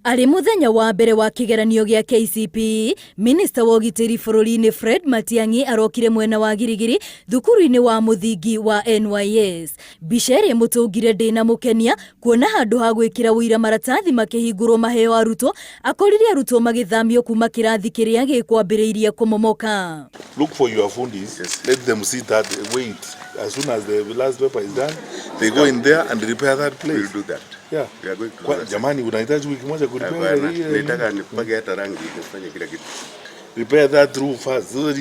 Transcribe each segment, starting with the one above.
Arĩ mũthenya wa mbere wa kĩgeranio gĩa KCPE, Minista wa ũgitĩri bũrũri-inĩ Fred Matiang'i arokire mwena wa Girigiri thukuru-inĩ wa mũthingi wa NYS. Mbica ĩrĩa ĩmũtũngire ndĩnamũkenia kuona handũ ha gwĩkĩra ũira maratathi makĩhingũrwo maheo arutwo, akorire arutwo magĩthamio kuma kĩrathi kĩrĩa gĩkwambĩrĩirie kũmomoka. Look for your fundis, let them see that, wait, as soon as the last paper is done, they go in there and repair that place. We'll do that. Yeah. We are going to do Kwa, that. jamani unahitaji wiki moja kurepair Hapana, ile nitaka nipake hata rangi nifanye kila kitu. repair that roof first so that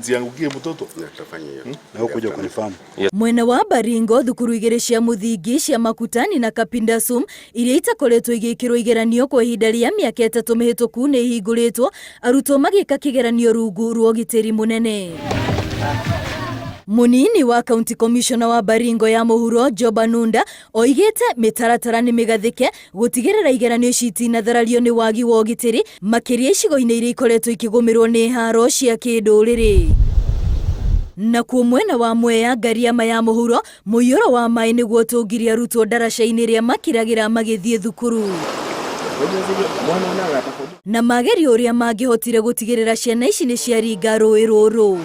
isiangukie mtoto. Na tutafanya hiyo. Na hukuja kunifahamu. Mwena wa Baringo thukuru igĩrĩ cia mũthingi cia Makutani na Kapindasum iria itakoretwo igĩkĩrwo igeranio kwa ihinda rĩa mĩaka ĩtatũ mĩhĩtũku nĩ ihingũrĩtwo arutwo magĩka kĩgeranio rungu rwa ũgitĩri mũnene. Mũnini wa County Commissioner wa Baringo ya Mũhuro Job Anunda oigĩte mĩtaratara nĩ mĩgathĩke gũtigĩrĩra igeranio ici itinatharario nĩ wagi wa ũgitĩri makĩria icigo-inĩ iria ikoretwo ikĩgũmĩrwo nĩ haro cia kĩndũrĩrĩ. Nakuo mwena wa Mwea Ngariama ya Mũhuro mũiyũro wa maĩ nĩguo ũtũngirie arutwo ndaraca-inĩ ĩrĩa makiragĩra magĩthiĩ thukuru na magerio ũrĩa mangĩhotire gũtigĩrĩra ciana ici nĩ ciaringa rũĩ rũrũ.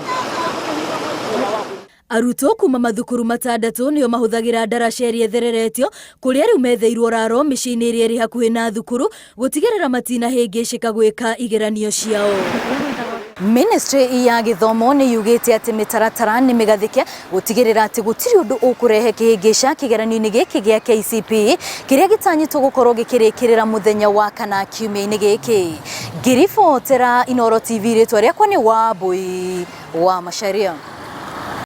Arutwo kuma mathukuru matandatũ nĩo mahũthagĩra ndaraca ĩrĩa ĩthereretio kũrĩa rĩu metheirwo raro mĩciĩ-inĩ ĩrĩa ĩrĩ hakuhĩ na thukuru gũtigĩrĩra matinahĩngĩcĩka gwĩka igeranio ciao. Ministry ya gĩthomo nĩ yugĩte atĩ mĩtaratara nĩ mĩgathĩke gũtigĩrĩra atĩ gũtirĩ ũndũ ũkũrehe kĩhĩngĩca kĩgeranio-inĩ gĩkĩ gĩa KCPE kĩrĩa gĩtanyĩtwo gũkorwo gĩkĩrĩkĩrĩra mũthenya wa kana kiumia-inĩ gĩkĩ. Ngĩribotera Inooro TV rĩtwa rĩakwa nĩ Wambui wa Macharia.